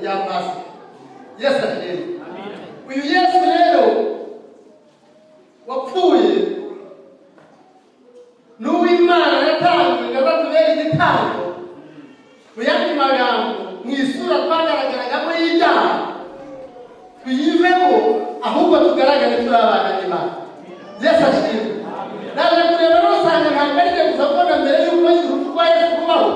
Rya Pasika. Yesu ashimwe. Uyu Yesu rero wapfuye n'uw'Imana yatanzwe ngo azatubere igitambo. Mu yandi magambo, mu isura twagaragaragamo y'ibyaha tuyivemo, ahubwo tugaragare turi abana b'Imana. Yesu ashimwe. Naje kureba nusanga ntabwo ari gusa kubona mbere y'uko urupfu rwa Yesu kubaho,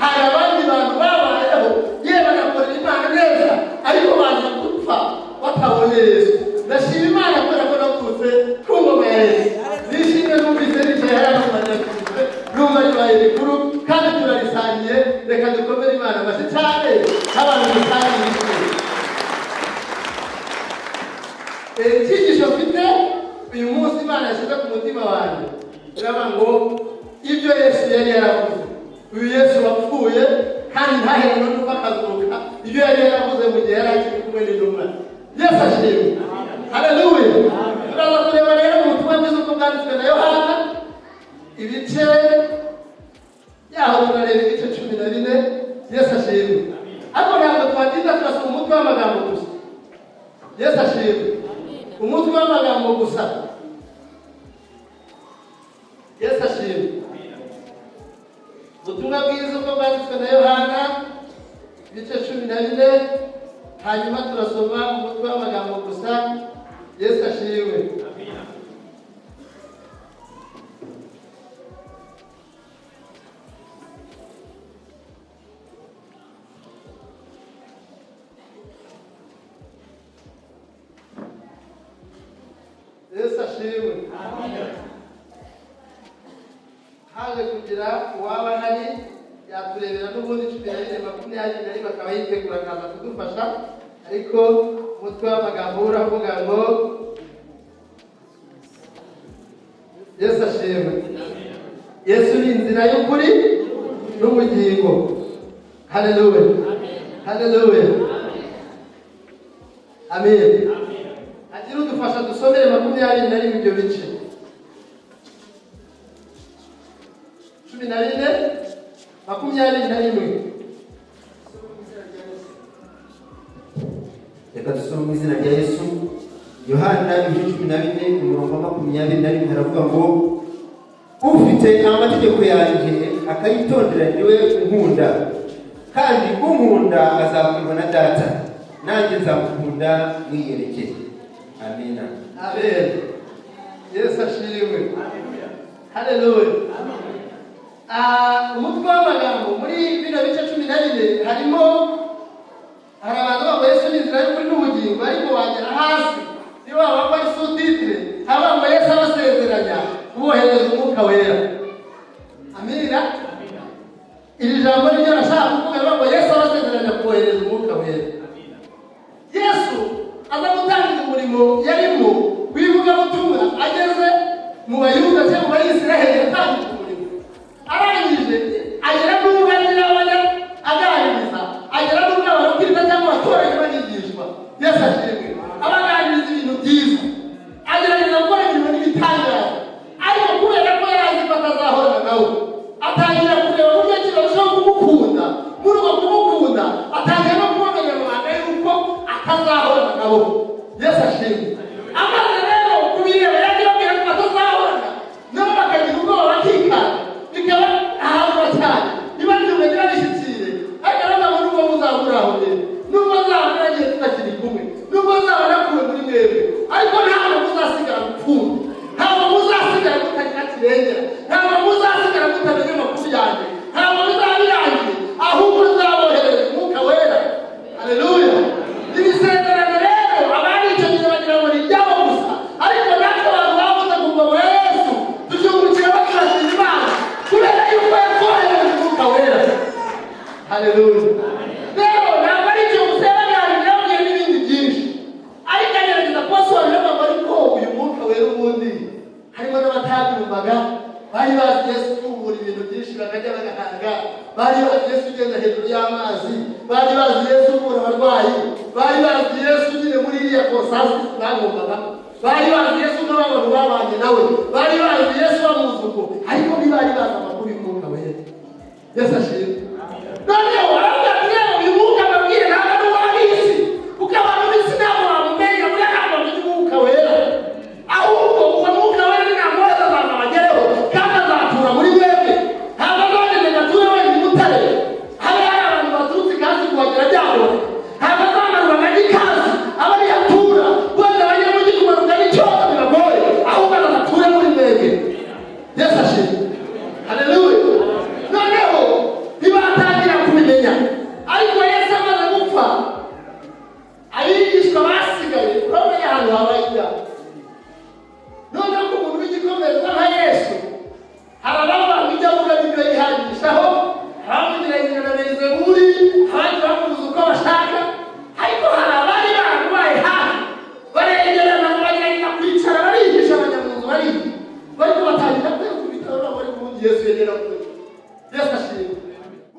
hari abandi bantu babayeho, yewe bagakorera Imana neza, ariko baza gupfa batabonye Yesu. Ndashima Imana kubera ko navutse ku ngoma ya Yesu. Nishimwe numvise nicaye hariya numva ndashimwe, numva ribaye rikuru kandi turarisangiye. Reka dukomere Imana amashyi cyane nk'abantu dusangiye ishimwe. Icyigisho mfite uyu munsi Imana yashyize ku mutima wanjye iravuga ngo ibyo Yesu yari yaravuze, uyu Yesu wapfuye kandi ntaheranwe n'uko akazuka, ibyo yari yaravuze mu gihe yari akiri kumwe n'intumwa. Yesu ashimwe, haleluya. Turaza kureba rero mu butumwa bwiza uko bwanditswe na Yohana, ibice yaho turareba ibice 14. Yesu ashimwe. Ariko ntabwo twatinda, turasoma umutwe w'amagambo gusa. Yesu ashimwe. Umutwe w'amagambo gusa. Yesu ashimwe. Ubutumwa bwiza uko bwanditswe na Yohana, ibice 14, hanyuma turasoma umutwe w'amagambo gusa. Yesu ashimwe. Yesu ashimwe. Haje kugira uwaba ahari yaturebera n'ubundi 14:21, akaba yitegura akaza kudufasha. Ariko umutwe w'amagambo uravuga ngo Yesu ashimwe, Yesu ni inzira y'ukuri n'ubugingo. Haleluya, haleluya, amen. Agira udufasha dusomere 21 ibyo bice 14:21. Reka dusome mu izina rya Yesu. Yohana ibice 14, umurongo wa 21, haravuga ngo: "Ufite amategeko yanjye akayitondera niwe unkunda, kandi unkunda azakundwa na Data, nanjye nzamukunda mwiyerekeye." Amina. Amen. Yesu ashimwe, haleluya. Umutwe w'amagambo muri bino bice 14 harimo, hari abantu bavuga Yesu ni inzira y'ukuri n'ubugingo, ariko wagera hasi niba waba ko ari sous-titre, haba ngo Yesu abasezeranya kubohereza Umwuka Wera. Amina. Iri jambo niryo nashaka kuvuga, ngo Yesu abasezeranya kubohereza Umwuka Wera. Yesu aza gutangiza umurimo yarimo w'ivugabutumwa, ageze mu Bayuda cyangwa mu Bayisiraheli yatangije umurimo, arangije agera n'ubwo agira abajya aganiriza, agera n'ubwo abarokirita cyangwa abaturage banigishwa. Yesu ashimwe. Abaganiriza ibintu byiza, agerageza gukora ibintu n'ibitangaza, ariko kubera ko yari azi ko atazahorana nawe, atangira kureba uburyo ki barushaho kumukunda. Muri uko kumukunda atangira no kubamenyera amabanga y'uko atazahorana nabo. Yesu ashimwe. Amaze rero kubireba, yagiye ababwira ko batazahorana nabo, bakagira ubwoba, bakikanga, bikaba ahantu cyane niba ntibishyikire. Ariko aravuga ngo nubwo muzabura aho rero, nubwo nzaba naragiye tutakiri kumwe, nubwo nzaba nakuwe muri mwebwe, ariko ntabwo muzasigara gupfunda, ntabwo muzasigara mutagira kirengera, ntabwo muzasigara mutamenya amakuru yanjye, ntabwo bizaba birangiye, ahubwo nzaboherereza Umwuka Wera. Haleluya. Iri sezerano rero abari icyo gihe bagira ngo ni iryabo gusa, ariko natwe abantu bavuze ku ngoma ya Yesu tubyungukira, baturashima Imana kubera yuko yatwohereje Umwuka Wera. Haleluya. Rero ntabwo ari icyo gusa yaraganiriye, yababwiye n'ibindi byinshi, ariko agerageza kubasobanurira ngo ariko uyu Mwuka Wera ubundi harimo n'abatabyumvaga. Bari bazi Yesu uvura ibintu byinshi bakajya bagahaga, bari bazi Yesu ugenda hejuru y'amazi, bari bazi Yesu uvura abarwayi, bari bazi Yesu nyine muri iriya consensus bagombaga, bari bazi Yesu nk'abantu babanye nawe, bari bazi Yesu bamuzi uko, ariko ntibari bazi amakuru y'Umwuka Wera. Yesu ashimwe. Noneho aravuga ati: "Rero uyu mwuka mbabwire ntabwo ari Yesu yari yaravuze. Yesu ashimwe.